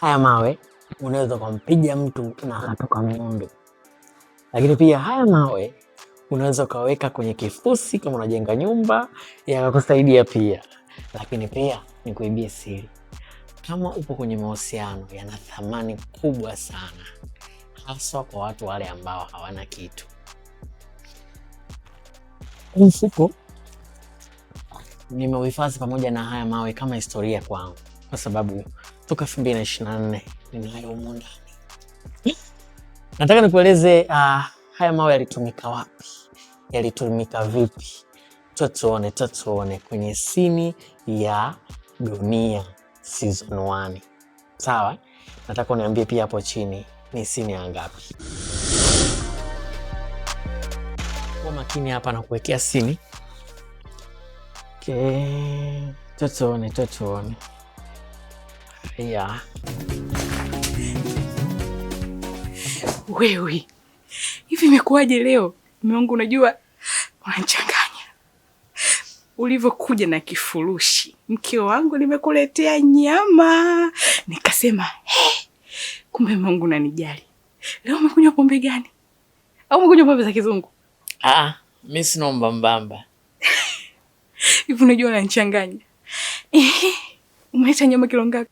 Haya mawe unaweza ukampiga mtu na akatoka mundu, lakini pia haya mawe unaweza ukaweka kwenye kifusi kama unajenga nyumba, yakakusaidia pia. Lakini pia nikuibie siri, kama upo kwenye mahusiano, yana thamani kubwa sana, haswa kwa watu wale ambao hawana kitu. Huu mfuko nimeuhifadhi pamoja na haya mawe kama historia kwangu, kwa sababu toka 2024 ninayo humu ndani. Nataka nikueleze haya mawe yalitumika wapi, yalitumika vipi. Tuone tuone kwenye sini ya Dunia season 1. Sawa, nataka uniambie pia hapo chini ni sini ya ngapi. Kuwa makini hapa na kuwekea sini. Okay, tuone tuone. Yeah. Wewe hivi imekuwaje leo? Mume wangu, unajua unanichanganya ulivyokuja na kifurushi. Mke wangu, nimekuletea nyama, nikasema hey, kumbe mume wangu unanijali. Leo umekunywa pombe gani? Au umekunywa pombe za kizungu? Ah, mimi sina mbambamba. Hivi unajua unanichanganya. Umeleta nyama kilo ngapi?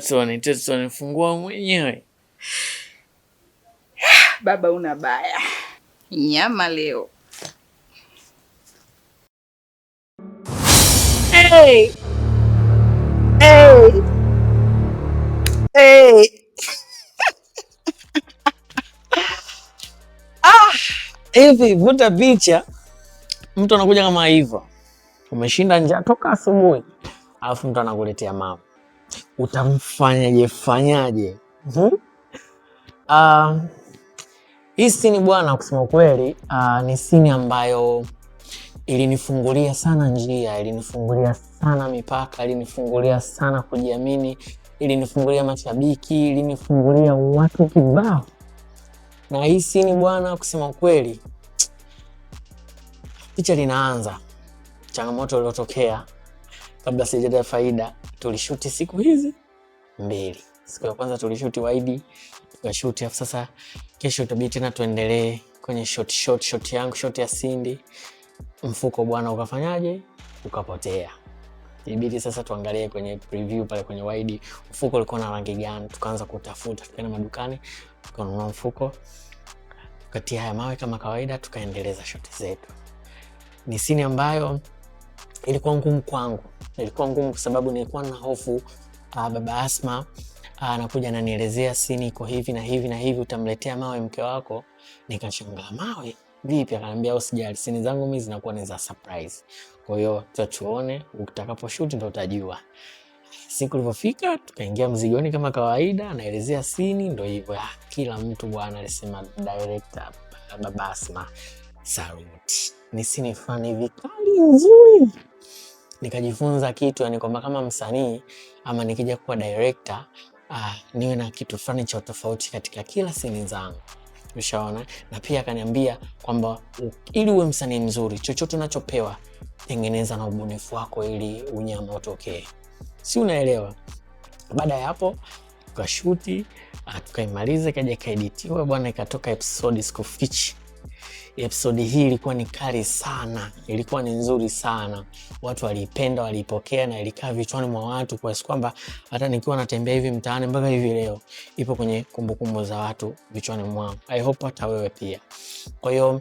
Tuone tuone, fungua mwenyewe. Baba una baya. Nyama leo. Hey! Hey! Hey! Ah, hivi vuta picha, mtu anakuja kama hivyo, umeshinda njaa toka asubuhi, alafu mtu anakuletea mama, utamfanyaje fanyaje? Hmm? Hii sini bwana, kusema kweli, ni sini ambayo ilinifungulia sana njia, ilinifungulia sana mipaka, ilinifungulia sana kujiamini, ilinifungulia mashabiki, ilinifungulia watu kibao. Na hii sini bwana, kusema kweli, picha linaanza, changamoto iliyotokea kabla sijapata faida, tulishuti siku hizi mbili. Siku ya kwanza tulishuti wide, tukashuti, afu sasa kesho itabidi tena tuendelee kwenye shot shot shot yangu, shot ya Cindy. Mfuko bwana ukafanyaje? Ukapotea. Ibidi sasa tuangalie kwenye preview pale kwenye wide, mfuko ulikuwa na rangi gani? Tukaanza kutafuta, tukaenda madukani, tukanunua mfuko, tukatia haya mawe kama kawaida, tukaendeleza shoti zetu. Ni sini ambayo ilikuwa ngumu kwangu, ilikuwa ngumu kwa sababu nilikuwa na hofu. Baba Asma anakuja ananielezea sini iko hivi na hivi na hivi, utamletea mawe mke wako. Nikashangaa, mawe vipi? Akaniambia usijali, sini zangu mimi zinakuwa ni za surprise, kwa hiyo tutatuone utakaposhoot ndo utajua. Siku ilipofika tukaingia mzigoni kama kawaida, anaelezea sini ndo hivyo. Kila mtu bwana alisema director Baba Asma saluti. Ni sini fulani hivi kali nzuri, nikajifunza kitu, yani kwamba kama msanii ama nikija kuwa director, niwe na kitu fulani cha tofauti katika kila sini zangu. Ushaona? Na pia akaniambia kwamba ili uwe msanii mzuri, chochote unachopewa tengeneza na ubunifu wako ili unyama utokee. Si unaelewa? Baada ya hapo tukashuti, tukaimaliza, ikaja ikaeditiwa bwana, ikatoka episode, sikufichi. Episode hii ilikuwa ni kali sana, ilikuwa ni nzuri sana, watu waliipenda, waliipokea na ilikaa vichwani mwa watu kiasi kwamba hata nikiwa natembea hivi mtaani mpaka hivi leo ipo kwenye kumbukumbu za watu vichwani mwao. I hope hata wewe pia. Kwa hiyo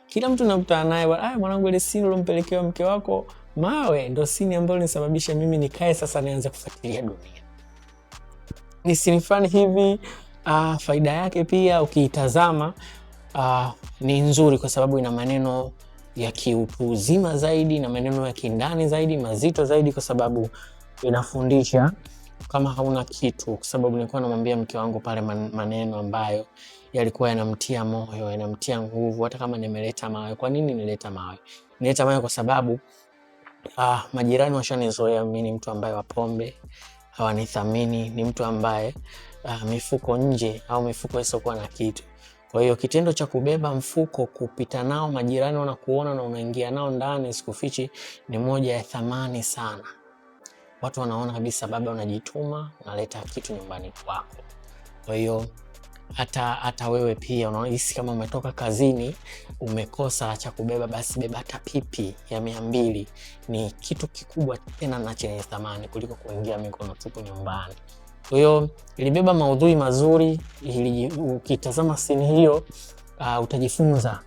kila mtu nakutana naye, mwanangu, ile sini ulompelekea mke wako mawe ndo sini ambayo ilisababisha mimi nikae sasa nianze kufuatilia Dunia. Ni sini fulani hivi. Faida yake pia ukiitazama ni nzuri kwa sababu ina maneno ya kiutu uzima zaidi na maneno ya kindani zaidi, mazito zaidi, kwa sababu inafundisha kama hauna kitu. Kwa sababu nilikuwa namwambia mke wangu pale maneno ambayo yalikuwa yanamtia moyo, yanamtia nguvu, hata kama nimeleta mawe. Kwa nini nileta mawe? Nileta mawe kwa sababu majirani washanizoea mimi ni mtu ambaye wa pombe, hawanithamini, ni mtu ambaye mifuko nje au mifuko isiokuwa na kitu. Kwa hiyo kitendo cha kubeba mfuko kupita nao majirani wanakuona na unaingia nao ndani, sikufichi, ni moja ya thamani sana. Watu wanaona kabisa baba unajituma, unaleta kitu nyumbani kwako. Kwa hiyo hata wewe pia unahisi kama umetoka kazini umekosa cha kubeba, basi beba hata pipi ya 200. Ni kitu kikubwa tena na chenye thamani kuliko kuingia mikono tupu nyumbani. Kwa hiyo ilibeba maudhui mazuri. Ukitazama scene hiyo utajifunza,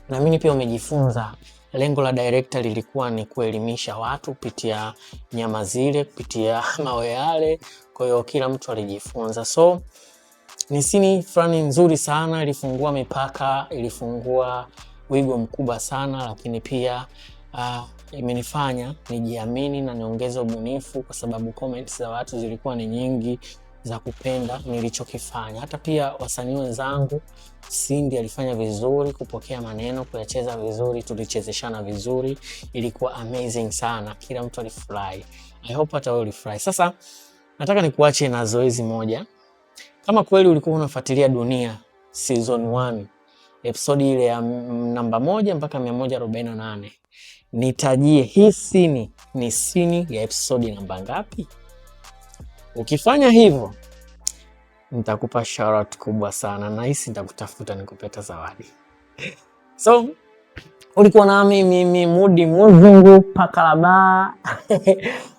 naamini pia umejifunza. Lengo la director lilikuwa ni kuelimisha watu kupitia nyama zile, kupitia mawe yale. Kwa hiyo kila mtu alijifunza. So ni scene fulani nzuri sana, ilifungua mipaka, ilifungua wigo mkubwa sana, lakini pia imenifanya nijiamini na niongeze ubunifu, kwa sababu comments za watu zilikuwa ni nyingi za kupenda nilichokifanya. Hata pia wasanii wenzangu, Cindy alifanya vizuri kupokea maneno, kuyacheza vizuri, tulichezeshana vizuri, ilikuwa amazing sana, kila mtu alifurahi. I hope hata wewe ulifurahi. Sasa nataka nikuache na zoezi moja. Kama kweli ulikuwa unafuatilia Dunia season 1 episode ile ya namba 1 mpaka 148, nitajie hii scene ni scene ya episode namba ngapi? Ukifanya hivyo nitakupa shout kubwa sana, na hisi nitakutafuta nikupeta zawadi. So ulikuwa nami mimi Mudi Muzungu Pakalaba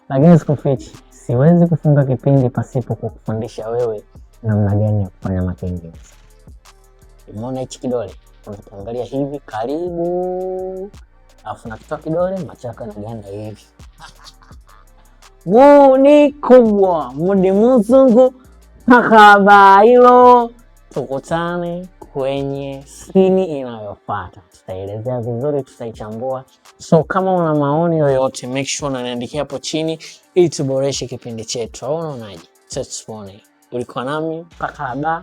lakini sikufichi, siwezi kufunga kipindi pasipo kukufundisha wewe namna gani ya kufanya makengeza. Umeona hichi kidole, unakiangalia hivi karibu, alafu nakitoa kidole, macho yako yanaganda hivi. Mudi kubwa, Mudi Muzungu Pakalaba hilo. Tukutane kwenye scene inayofuata, tutaelezea vizuri, tutaichambua. So kama una maoni yoyote, make sure unaniandikia hapo chini ili tuboreshe kipindi chetu, au unaonaje? Tuone. Ulikuwa nami Pakalaba.